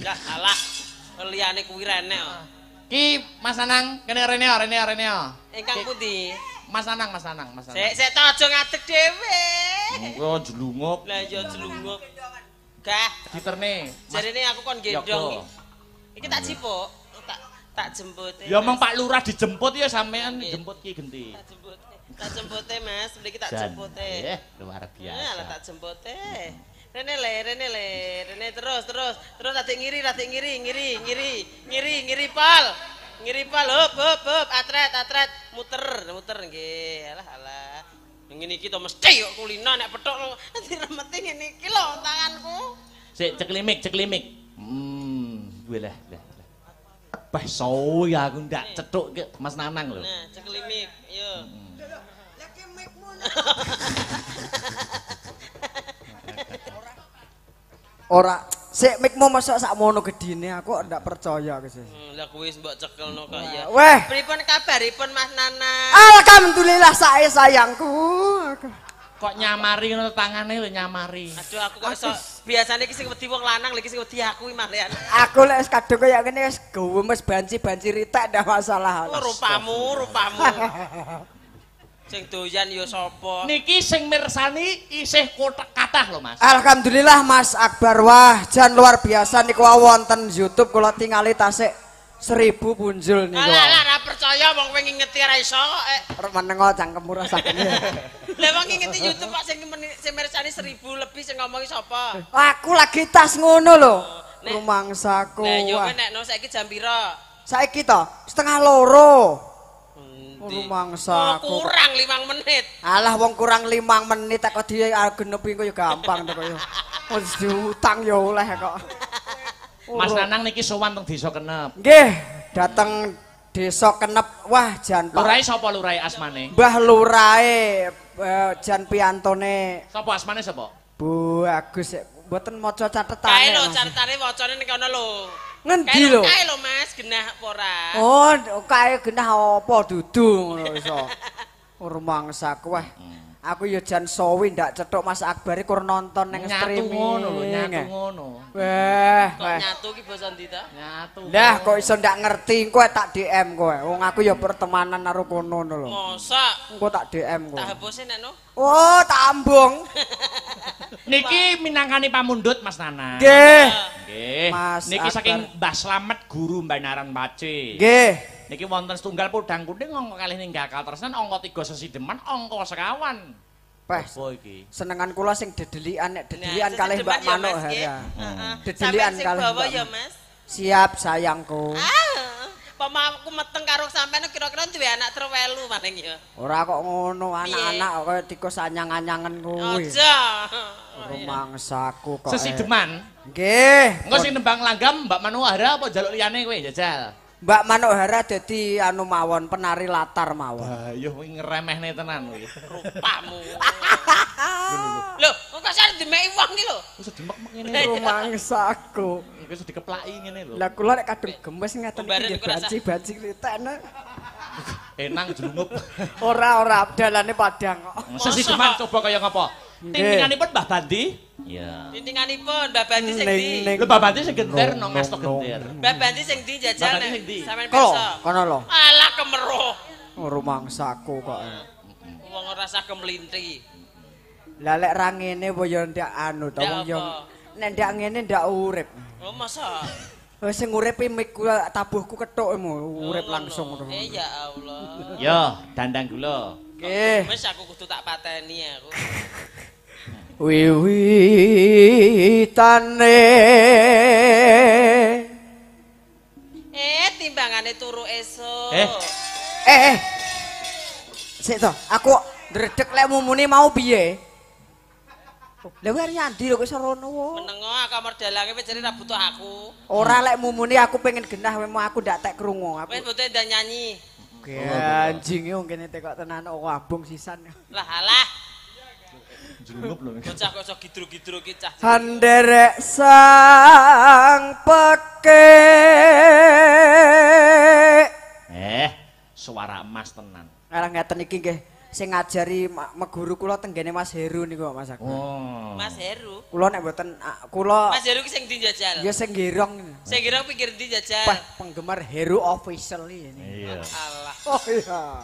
Lah alah liyane kuwi renek kok. Ki Mas Nanang kene rene rene rene. Ingkang pundi? Mas Nanang, Mas Nanang, Mas Nanang. Sik sik to aja ngadeg dhewe. Engko jelungup. Lah ya jelungup. Gah, diterne. Jarene aku kon gendong iki. Iki tak jipuk, tak jemput. Ya mong Pak Lurah dijemput ya sampean jemput ki genti. Tak jemput. Tak jempute Mas, mriki tak jempute. Luar biasa. Lah tak jempute. Rene le, rene le, rene terus terus terus rada ngiri, rada ngiri, ngiri, ngiri, ngiri, ngiri pol. Ngiri pol, hop hop hop, atret atret, muter, muter nggih. Alah alah. Ngene iki to mesti kok kulino nek pethuk diremeti ngene iki lho tanganku. Sik ceklimik, ceklimik. Lah lah. Bah sawi aku ndak cethuk Mas Nanang lho. Nah, ceklimik, yo. Lah ki mikmu. Ora, sik mikmu mosok sakmono gedine aku kok ndak percaya aku sih. Lah kuwi mbok cekelno kok ya. Weh, pripun kabaripun Mas Nanang? Alhamdulillah sae sayangku. Kok nyamari ngono tangane lho nyamari. Aduh aku kok iso biasane iki sing wedi wong lanang lha iki sing wedi aku iki malian. Aku lek wis kadung kaya ngene wis gemes banci-banci ritek ndak masalah. Oh, rupamu, rupamu. Sing doyan ya sapa? Niki sing mirsani isih kothek kathah lho Mas. Alhamdulillah Mas Akbar, wah jan luar biasa niku wonten YouTube kula tingali tasik 1000 punjul niku. Alah alah ora percaya wong kowe ngingeti ora iso kok. Menengo cangkemmu rasane. Lah wong ngingeti YouTube kok sing mirsani 1000 lebih sing ngomongi sapa? Aku lagi tas ngono lho. Rumangsaku. Lah yo kowe nek no saiki jam pira? Saiki to 1:30. Rumangsaku. Oh, kurang 5 menit. Alah wong kurang 5 menit kok di genepi engko ya gampang to kaya. Wis diutang ya oleh kok. Mas Nanang niki sowan teng Desa Kenep. Nggih, dateng Desa Kenep. Wah, jan Pak. Lurahe sapa lurahe asmane? Mbah lurahe jan piyantone. Sapa asmane sapa? Bu Agus mboten maca catetane. Kae lho catetane wacane ning kono lho. Ngendi lho? Kae lho Mas, genah apa ora? Oh, kae genah apa dudu ngono iso. Rumangsaku wah. Aku ya jan sawi ndak cethuk Mas Akbar kur nonton nang streaming. Nyatu ngono lho, nyatu ngono. Wah, kok nyatu ki basa ndi ta? Nyatu. Lah kok iso ndak ngerti kowe tak DM kowe. Wong aku ya pertemanan karo kono lho. Mosok? Engko tak DM kowe. Tak hapuse nek no. Oh, tak ambung. Niki minangkani pamundhut Mas Nanang. Nggih. Nggih. Niki saking Mbah Slamet guru Mbanaran Pace. Nggih. Niki wonten setunggal podang kuning angka kalih ninggal katresnan angka 3 sesideman angka sekawan. Peh, apa iki? Senengan kula sing dedelikan nek dedelikan kalih Mbak Manohara. Heeh. Dedelikan kalih bawa ya, Mas. Siap sayangku. Pama aku meteng karo sampean kira-kira duwe anak terwelu paling ya. Ora kok ngono, anak-anak kaya tikus anyang-anyangen kuwi. Aja. Rumangsaku kok. Sesideman. Nggih. Engko sing nembang langgam Mbak Manohara apa njaluk liyane kowe jajal? Mbak Manohara dadi anu mawon penari latar mawon. Wah, yo ngremehne tenan kowe. Rupamu. Lho, kok iso dimeki wong iki lho. Wis demek-mek ngene. Rumangsaku. Wis dikeplaki ngene lho. Lah kula nek kadung gemes ngeten iki banci-banci kritekne. Enang jlungup. Ora-ora dalane padang kok. Sesideman coba kaya ngapa? Tintinganipun Mbah Bandi? Iya. Tintinganipun Mbah Bandi sing ndi? Lho Mbah Bandi sing genter nang ngasto genter. Mbah Bandi sing ndi jajal nek sampean pirsa? Kono lho. Alah kemeruh. Rumangsaku kok. Wong ora usah kemlinthi. Lah lek ra ngene apa ya ndak anu to wong yo nek ndak ngene ndak urip. Oh masa? Wis sing urip mikku tabuhku kethukmu urip langsung ngono. Eh ya Allah. Yo dandang gula. Nggih. Wis aku kudu tak pateni aku. Wiwitane timbangane turu esuk. Sik to, aku ndredeg lek mumune mau piye? Lha kowe arep nyandi lho kok iso rono. Menengo kamar dalange wis jare ra butuh aku. Ora lek mumune aku pengen genah wemu aku ndak tek krungu aku. Wis butuh ndak nyanyi. Anjing wong kene tekok tenan kok abung sisan. Lah alah. Jelungup lho. Bocah kok iso gidro-gidro ki cah. Sanderek sang peke. Suara emas tenan. Lah ngeten iki nggih sing ngajari meguru kula tenggene Mas Heru niku kok Mas Akbar. Oh. Mas Heru. Kula nek mboten kula Mas Heru ki sing ndi njajal? Ya sing gerong. Sing kira pikir ndi jajal? Wah, penggemar Heru official ini. Iya. Alah. Oh iya.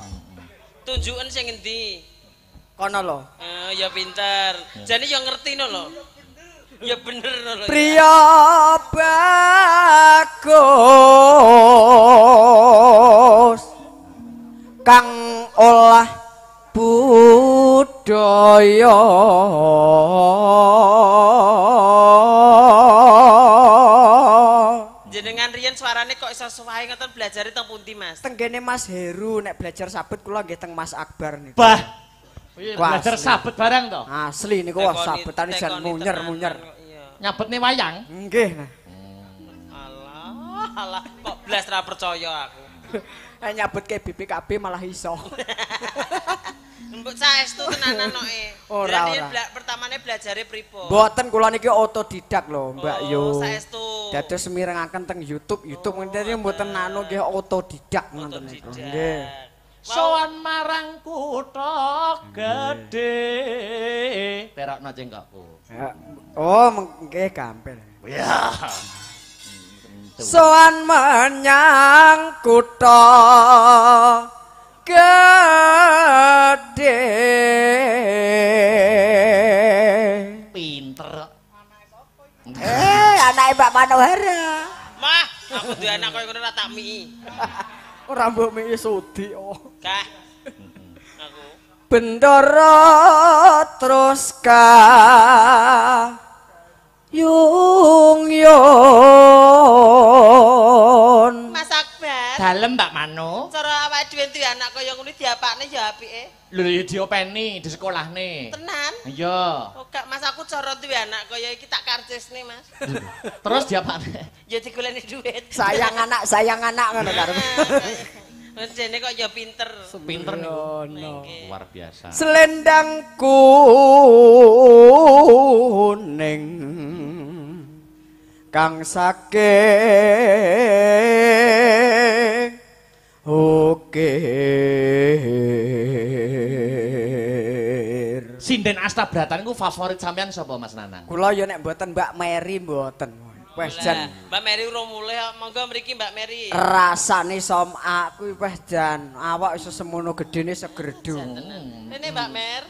Tunjuken sing endi? Kono lho. Ya pinter. Jane ya ngerti no lho. Ya bener no lho. Priya bagus kang olah budaya. Jenengan riyen suarane kok iso suwahe ngoten belajare teng pundi, Mas? Tenggene Mas Heru nek belajar sabet kula nggih teng Mas Akbar niku. Bah. Belajar sabet barang to? Asli niku wah sabetane jan munyer-munyer. Nyabetne wayang? Nggih. Alah, alah kok blas ra percaya aku. Nyabet ke BPKB malah iso. Mbok saestu tenanan noke. Ora ora. Pertamane belajare pripun? Mboten kula niki otodidak lho, Mbak Yu. Oh, saestu. Dados mirengaken teng YouTube, YouTube ngene mboten anu nggih otodidak ngoten niku. Nggih. Sowan marang kutha gedhe. Terokno cengkokku. Oh, nggih gampil. Ya. Sowan menyang kutha gedhe. Pinter. Anake Mbak Manohara. Mah, aku duwe anak koyo ngono ora tak mii. Ora mbok mii sudi oh. Kah. Aku. Bendara terus ka yung yon. Mas Akbar. Dalem Mbak Mano. Cara awake dhewe duwe anak kaya ngono diapakne ya apike. Lho ya diopeni di sekolahne. Tenan? Iya. Oh gak Mas, aku cara duwe anak kaya iki tak karcisne Mas. Terus diapakne? Ya digoleki duit. Sayang anak ngono karepe. Wis jene kok ya pinter. Pinter niku. Luar biasa. Selendang kuning kang saking ukir. Sinden Astabratan ku favorit sampean sapa Mas Nanang? Kula ya nek mboten Mbak Mary mboten. Wes jan. Mbak Mary urung mulih, monggo mriki Mbak Mary. Rasane som aku wes jan, awak iso semono gedene segerdu. Rene Mbak Mer.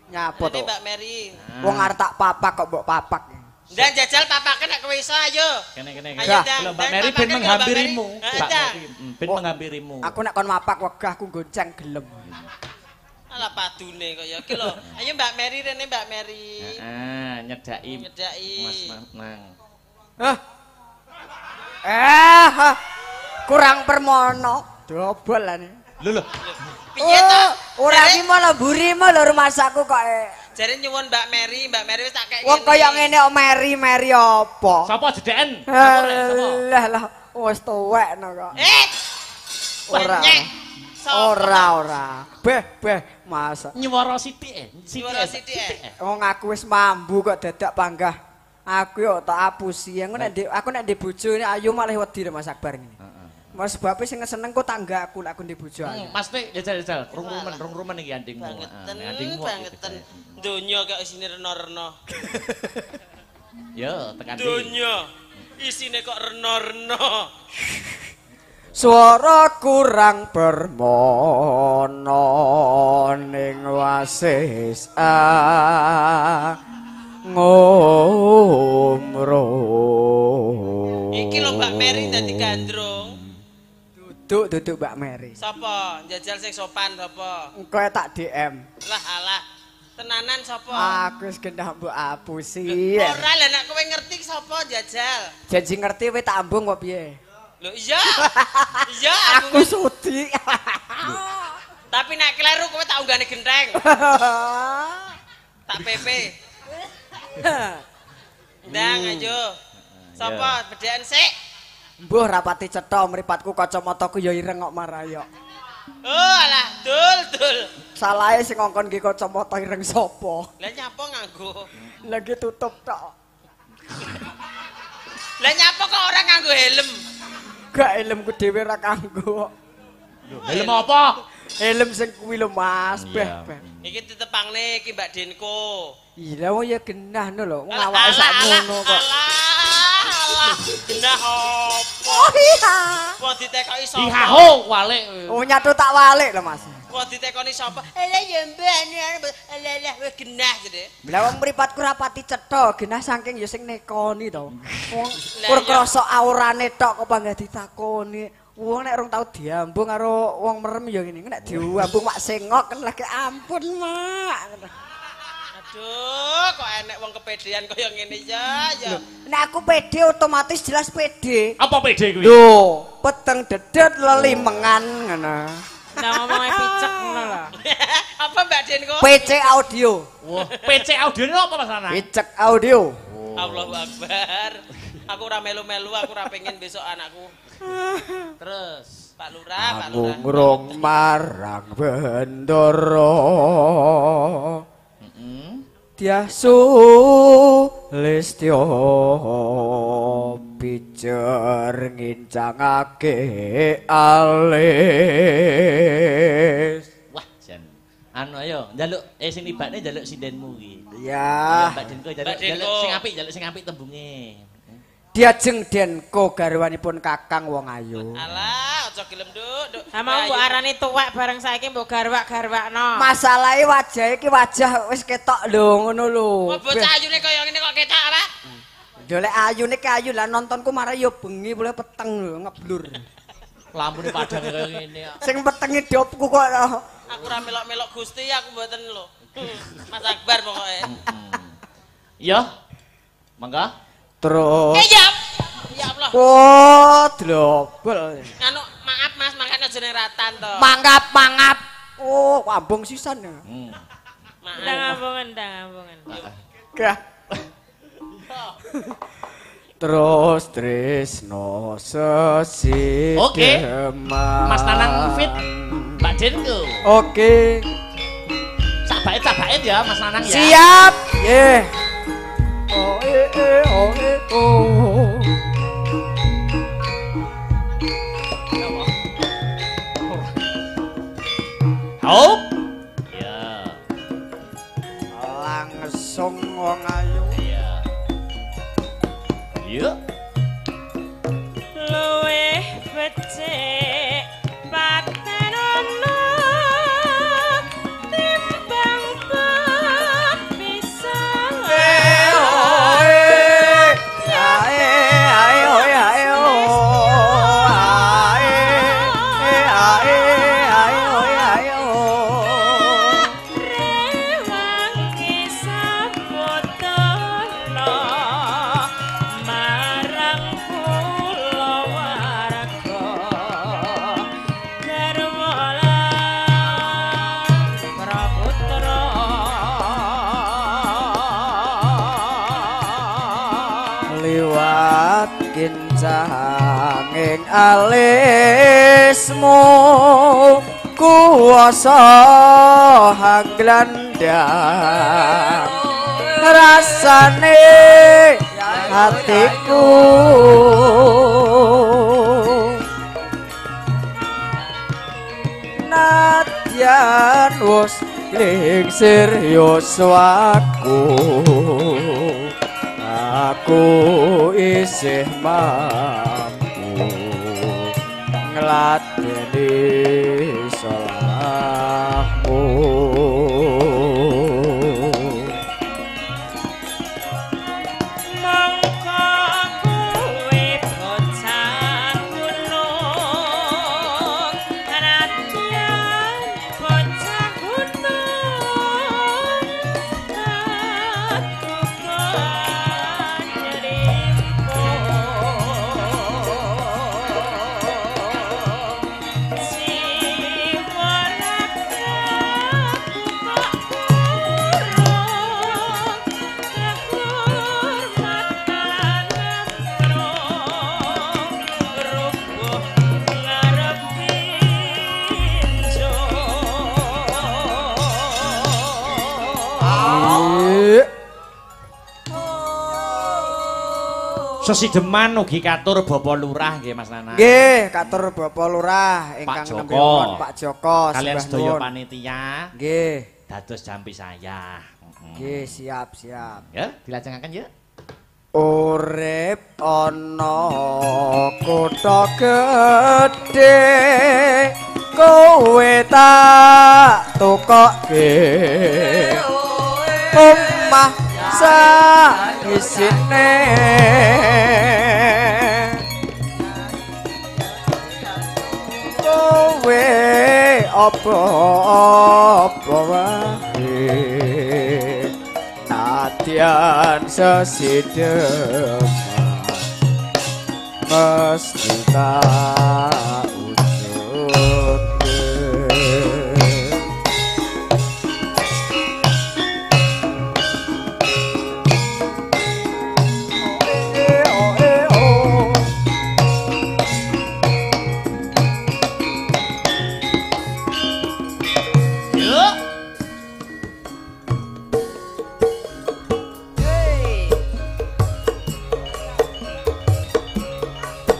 Nyapa to? Rene Mbak Mary. Wong arep tak papak kok mbok papak. Ndang jajal papake nek kowe iso ayo. Kene-kene. Lho Mbak Mary ben menghampirimu. Mbak Mary ben menghampirimu. Aku nek kon mapak wegah aku gonceng gelem. Alah padune kaya iki lho. Ayo Mbak Mary rene Mbak Mary. Heeh, nyedaki. Nyedaki. Mas Nanang. Hah. Kurang permono. Dobol lane. Lho lho. Piye to? Ora iki malah mburi lho rumahsaku kok. Jare nyuwun Mbak Mary, Mbak Mary wis tak kek. Wong kaya ngene kok Mary, Mary apa? Sapa jedeken? Sapa? Lah lah wis tuwek no kok. Ora. Ora ora. Beh beh Mas. Nyuwara sithik. Nyuwara sithik. Wong aku wis mambu kok dadak panggah. Aku yo tak apusi. Aku nek aku nek ndek bojo ayu malah wedi Mas Akbar ngene. Heeh. Mas sebabe sing seneng kok tangga aku nek aku ndek bojo ayu. Mas Tik jajal-jajal rung-rumen iki andingmu. Bangeten bangeten. Donya kok isine rena-rena. Yo tekan ndi. Donya isine kok rena-rena. Suara kurang permono ning wasis ngomro. Iki lho Mbak Mary dadi gandrung. Duduk Mbak Mary. Sapa? Njajal sing sopan sapa? Engko tak DM. Lah alah. Tenanan sapa? Aku wis gendah mbok apusi. Ora lah nek kowe ngerti sapa njajal. Janji ngerti kowe tak ambung kok piye? Lho iya. Iya aku sudi. Tapi nek kleru kowe tak unggahne genteng. Tak PP. Ndang ayo. Sapa bedhekan sik? Mbuh rapati cetha mripatku kacamataku ya ireng kok marayok. Oh alah dul dul. Salahe sing ngongkon nggih kacamata ireng sapa? Lah nyapa nganggo? Lah nggih tutup tok. Lah nyapa kok ora nganggo helm? Gak helmku dhewe ora kanggo. Helm apa? Helm sing kuwi lho Mas, beh beh. Iki ditepangne iki Mbak Denko. Iya wong ya genah no lho, wong awake sak ngono kok. Alah, alah. Genah apa? Oh iya. Wong ditekoki sapa? Ihaho walik. Oh nyatu tak walik lho Mas. Wong ditekoni sapa? Eleh ya mbah, eleh wis genah jane. Lah wong mripatku rapati cetha, genah saking ya sing nekoni to. Wong kur krasa aurane tok kok panggah ditakoni. Wong nek rong tau diambung karo wong merem ya ngene, nek diambung mak sengok kan lagi ampun mak. Aduh, kok enek wong kepedean kaya ngene ya ya. Nek aku pede otomatis jelas pede. Apa pede kuwi? Lho, peteng dedet lelimengan ngono. Lah ngomongnya picek ngono lho. Apa Mbak Denko? PC Audio. Wah, PC Audio ini apa Mas Lanang? Picek Audio. Allahu Akbar. Aku ora melu-melu, aku ora pengen besok anakku. Terus Pak Lurah, Pak Lurah. Ngrung marang bendoro. Dyah Sulistya pijer ngincangake alis. Wah, jan. Anu ayo njaluk sing nibakne njaluk sindenmu iki. Iya. Mbak Denko njaluk sing apik tembunge. Diajeng Denko garwanipun Kakang wong ayu. Alah, aja gelem nduk, nduk. Ha mau mbok arani tuwek bareng saiki mbok garwak-garwakno. Masalahe wajahe iki wajah wis ketok lho ngono lho. Wah, bocah ayune kaya ngene kok ketok apa? Lho lek ayune ki ayu lah nontonku marah ya bengi boleh peteng lho ngeblur. Lampune padang kaya ngene kok. Sing petenge dopku kok. Aku ora melok-melok Gusti aku mboten lho. Mas Akbar pokoke. Iya. Mangga. Terus. Ya. Ya Allah. Oh, drobel. Anu, maaf Mas, mangkane aja ning ratan to. Mangap, mangap. Oh, ambung sisan ya. Maaf. Ndang ambungan, ndang. Gah. Terus tresno sesi. Oke. Mas Nanang fit Mbak Denko. Oke. Sak bait ya Mas Nanang ya. Siap. Nggih. Oh eh eh oh eh oh. Hop. Ya. Langsung wong ayu. Iya. Yuk. Luwih becik patenono timbang pepisah. Kincanging alismu kuwasa hanglandang rasane hatiku nadyan wis lingsir yuswaku aku isih mampu ngladeni salahmu. Mongko kuwe bocah gunung nadyan bocah gunung Sesideman ugi katur Bapak Lurah nggih Mas Nanang. Nggih, katur Bapak Lurah ingkang nembe Pak Joko. Kalian sedaya panitia. Nggih. Dados jampi saya. Nggih, siap, siap. Ya, dilajengaken ya. Urip ana kutha gedhe kowe tak tukokke omah sak isine kowe apa-apa wae nadyan sesideman mesti tak ujudke. Yuk.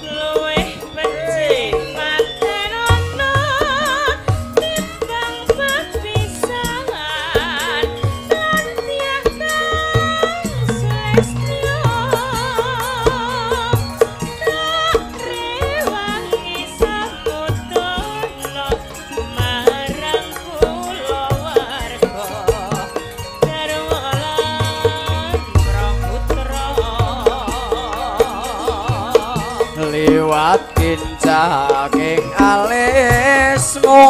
Luwih becik patenono timbang pepisahan lan tiyang kang sulestya tak rewangi samudana marang kulawarga garwa lan praputra. Liwat kincanging alismu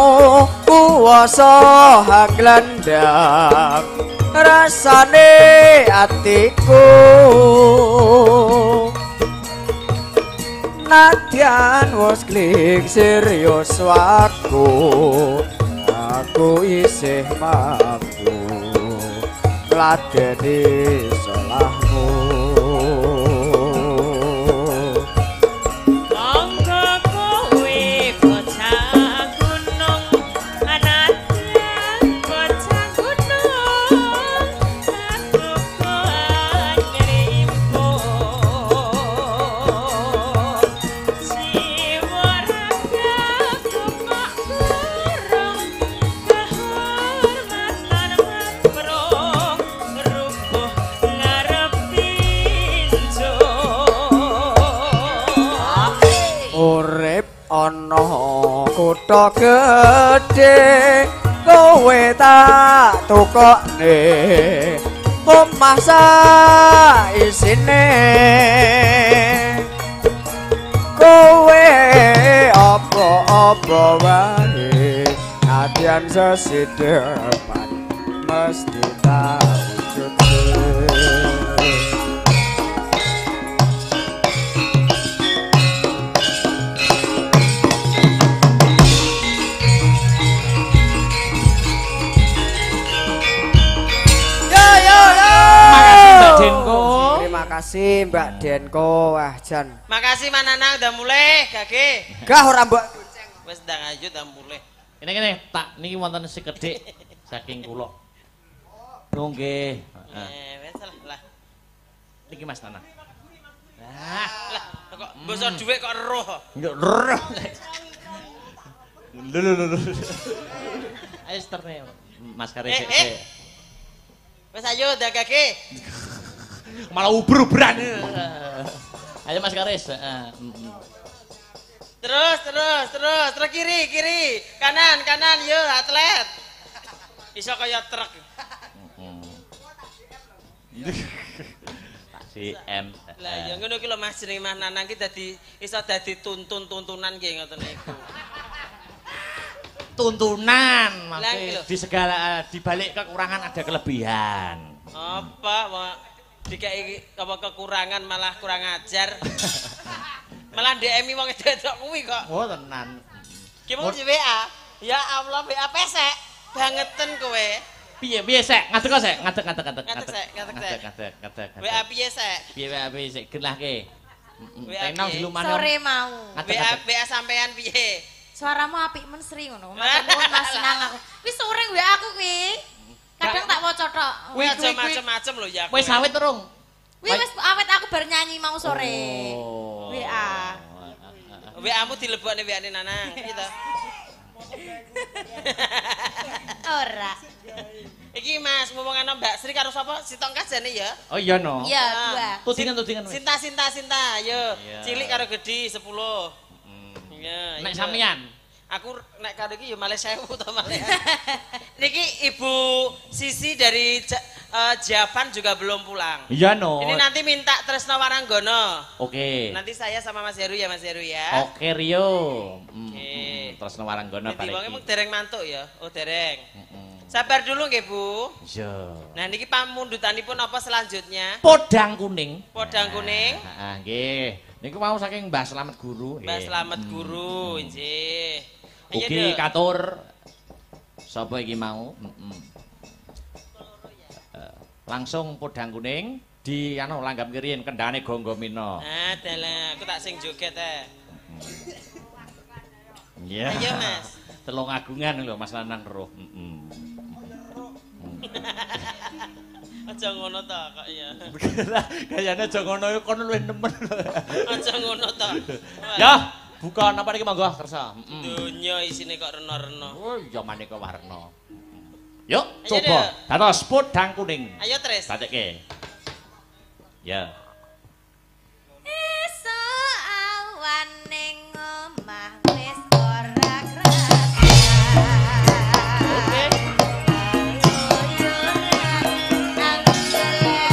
kuwasa hanglandang rasane atiku nadyan wis klik serius waku aku isih mampu ngladeni salahmu. Monggo kowe bocah gunung anadyan bocah gunung aku ngrimpo jiwa ragaku kok kurang kehormatan maprong rubuh ngarep pinjo. Urip ana kutha gedhe kowe tak tukokne omah sak isine kowe apa-apa wae nadyan sesideman mesti tak ujudke. Yo yo yo. Makasih Mbak Denko. Terima kasih Mbak Denko. Wah jan. Makasih Mas Nanang udah mulai gage. Gah ora mbok Wis ndang ayo udah mulai. Kene kene tak niki wonten sekedhik saking kula. Oh nggih. Heeh. Eh, wis lah lah. Niki Mas Nanang. Nah, Lah kok basa dhuwit kok eruh. Njuk roh. Lho lho lho. Ayo sterne Mas Kare sik. Eh, eh. Wis ayo ndang gage. Malah uber-uberan. Ayo Mas Karis. Heeh. Terus terus terus terus kiri kiri kanan kanan yo atlet. Iso kaya truk. Tak si M. Lah ya ngono ki lho Mas jenenge Mas Nanang ki dadi iso dadi tuntun-tuntunan ki ngoten niku. Tuntunan Lah, iki lho. maksudnya di segala di balik kekurangan ada kelebihan. Apa wong dikeki apa kekurangan malah kurang ajar. Malah DM-i wong wedok kuwi kok. Oh tenan. Ki mau di WA. Ya Allah WA pesek. Bangeten kowe. Piye piye sek ngadeg kok sek ngadeg ngadeg ngadeg Ngadeg, Sek, ngadeg, Sek. ngadeg ngadeg ngadeg. WA piye sek? Piye WA piye sek genahke. WA Tenang piye? dilumane. Sore mau. Ngadeg, WA ngadeg. WA sampean piye? Suaramu apik men Sri ngono. Matur nuwun Mas Nang aku. Wis sore WA aku kuwi. Kadang tak waca tok. Kowe aja macem-macem lho ya. Wis awet urung? Wis wis awet aku bar nyanyi mau sore. Oh. WA. WA-mu dilebokne WA-ne Nanang, piye to? Ora. Iki Mas, ngomong ana Mbak Sri karo sapa? Sitong kajane ya. Oh iya no. Iya, dua. Tudingan tudingan wis. Sinta Sinta Sinta, ayo. Iya. Cilik karo gedhi 10. Iya. Nek iya. sampean Aku nek karo iki ya malih 1000 to malih. Niki Ibu Sisi dari Javan juga belum pulang. Iya no. Ini nanti minta Tresno Waranggono. Oke. Nanti saya sama Mas Heru ya, Mas Heru ya. Oke Rio. Oke. Tresno Waranggono Nanti balik. wonge mung dereng mantuk ya. Oh, dereng. Sabar dulu nggih, Bu. Iya. Nah niki pamundutanipun apa selanjutnya? Podang kuning. Podang kuning. Heeh, nggih. Niku mau saking Mbah Slamet Guru. Mbah Slamet Guru, nggih. Ayo, Ugi Duk. katur. Sapa iki mau? Langsung podang kuning di anu langgam kiriin kendane Gonggo Mino. Ah, dalah, aku tak sing joget eh. Iya. Ayo, Mas. Telung agungan lho Mas Lanang roh. Heeh. Aja ngono to kok ya. Gayane aja ngono iku kono luwih nemen. Aja ngono to. Ya, buka napa niki monggo kersa. Heeh. Donya isine kok rena-rena. Oh iya maneka warna. Yuk, Ayo, coba. Dados podang kuning. Ayo, Tris. Batekke. Ya. Esuk awan ning omah wis ora krasa. Oke. Ora krasa.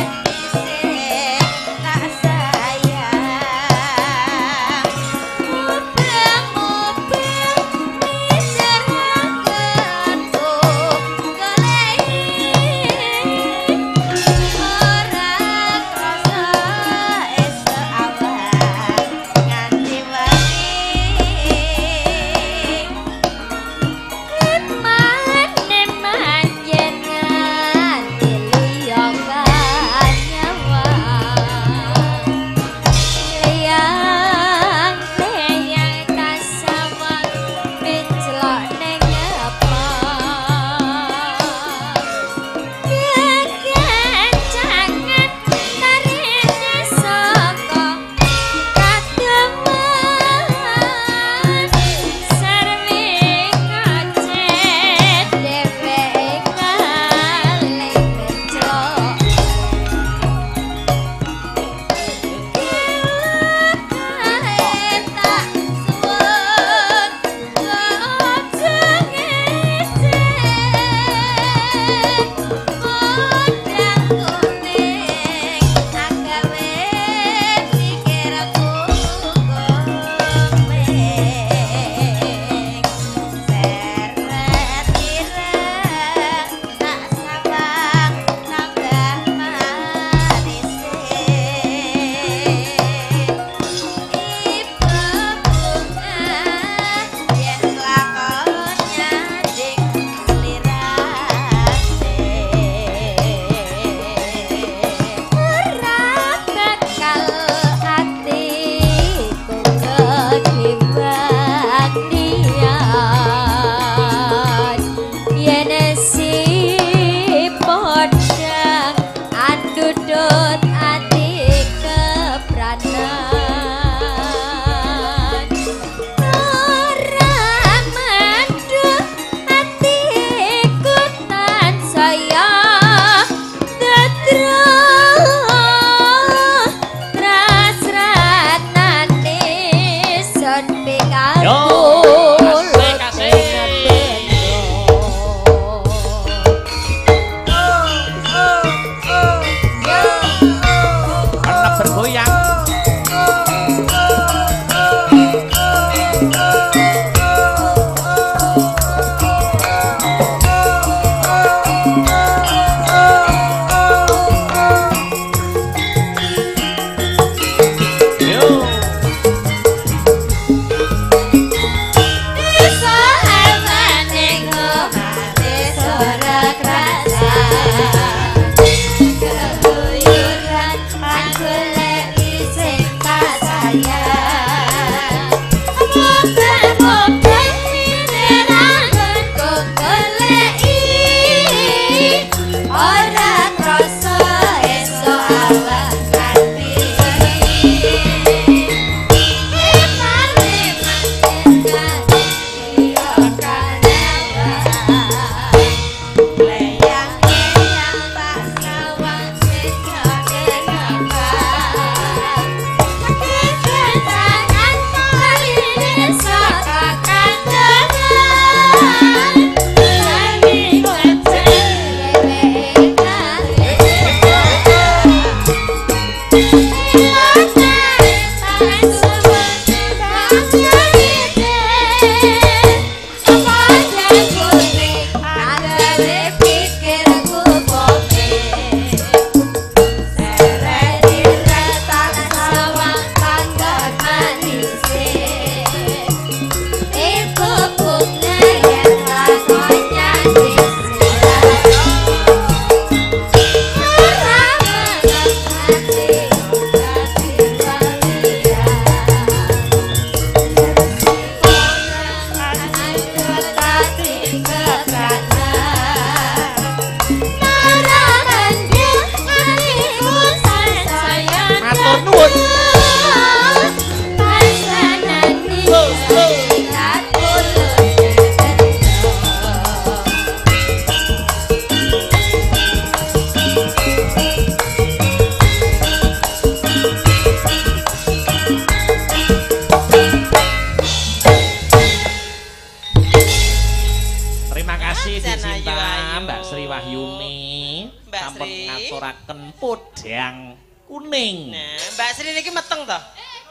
Podang kuning. Nah, Mbak Sri niki meteng to?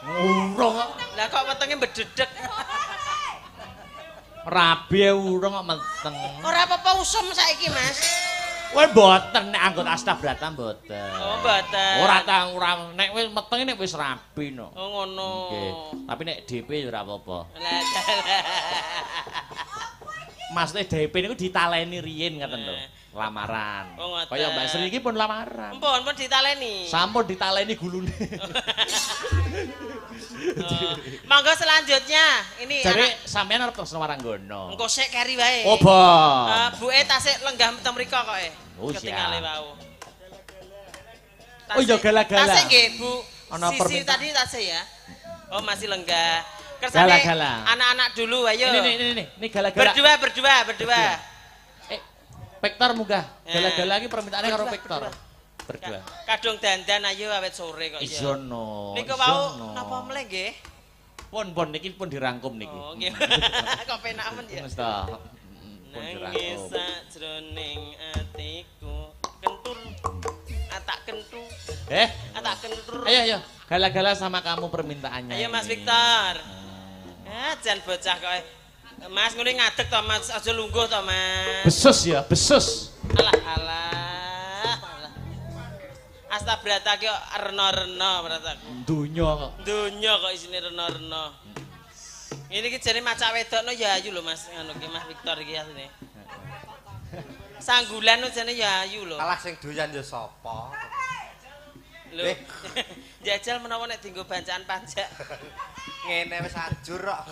Urung kok. Lah kok wetenge bededek. Rabi urung kok meteng. Ora apa-apa usum saiki, Mas. Kowe mboten nek anggota Astabrata mboten. Oh, mboten. Ora ta ora nek wis meteng nek wis rabi no. Oh, ngono. Nggih. Tapi nek DP ya ora apa-apa. Lah. Maksudnya DP niku ditaleni riyin ngoten lho. Lamaran. Oh, kaya Mbak Sri iki pun lamaran. Pun pun ditaleni. Sampun ditaleni gulune. Oh. Monggo selanjutnya. Ini jare sampean arep Tresno Waranggono. Engko sik keri wae. Oh, bon. Buke tasik lenggah teng mriko kok e. Oh, ketingale wau. Oh iya gala-gala. Tasik nggih, Bu. Ana sisi tadi tasik ya. Oh, masih lenggah. Kersane anak-anak dulu ayo. Ini ini gala-gala. Berdua. Pektor munggah. Gala-gala iki permintaane karo Pektor. Berdua. Kadung dandan ayo awet sore kok ya. Iya no. Niku wau napa mleh nggih? Pun pun niki pun dirangkum niki. Oh nggih. Kok penak men ya. Wis ta. Pun dirangkum. Nangis sajroning atiku kentur atak kentu. Atak kentur. Ayo ayo. Gala-gala sama kamu permintaannya. Ayo Mas Victor. Jan bocah kok. Mas ngene ngadeg to Mas, aja lungguh to Mas. Besus ya, besus. Alah alah. Astabrata ki rena-rena brataku. Donya kok. Donya kok isine rena-rena. Ngene iki jane macak wedokno ya ayu lho Mas, ngono ki Mas Victor iki asline. Sanggulan jane ya ayu lho. Alah sing doyan ya sapa? Lho. Jajal menawa nek dienggo bancaan pajak. Ngene wis ajur kok.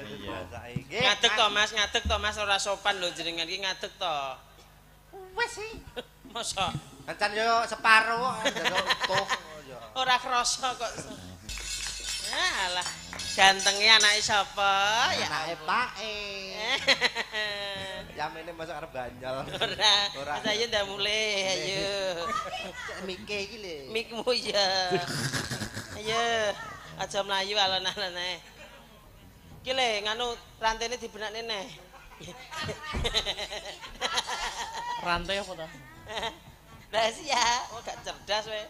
Iya. Ngadeg to Mas, ngadeg to Mas, ora sopan lho jenengan iki ngadeg to. Wis sih. Mosok Kancan yo separo kok njaluk utuh ya. Ora krasa kok. Alah, gantenge anake sapa? Ya anake Pake. Yamene mosok arep ganyol. Ora. Saya ndak mulih, ayo. Mike iki lho. Mikmu ya. Ayo. Aja mlayu alon-alon ae. Iki le nganu rantene dibenakne neh. Rantai apa to? Lah iya, oh gak cerdas we.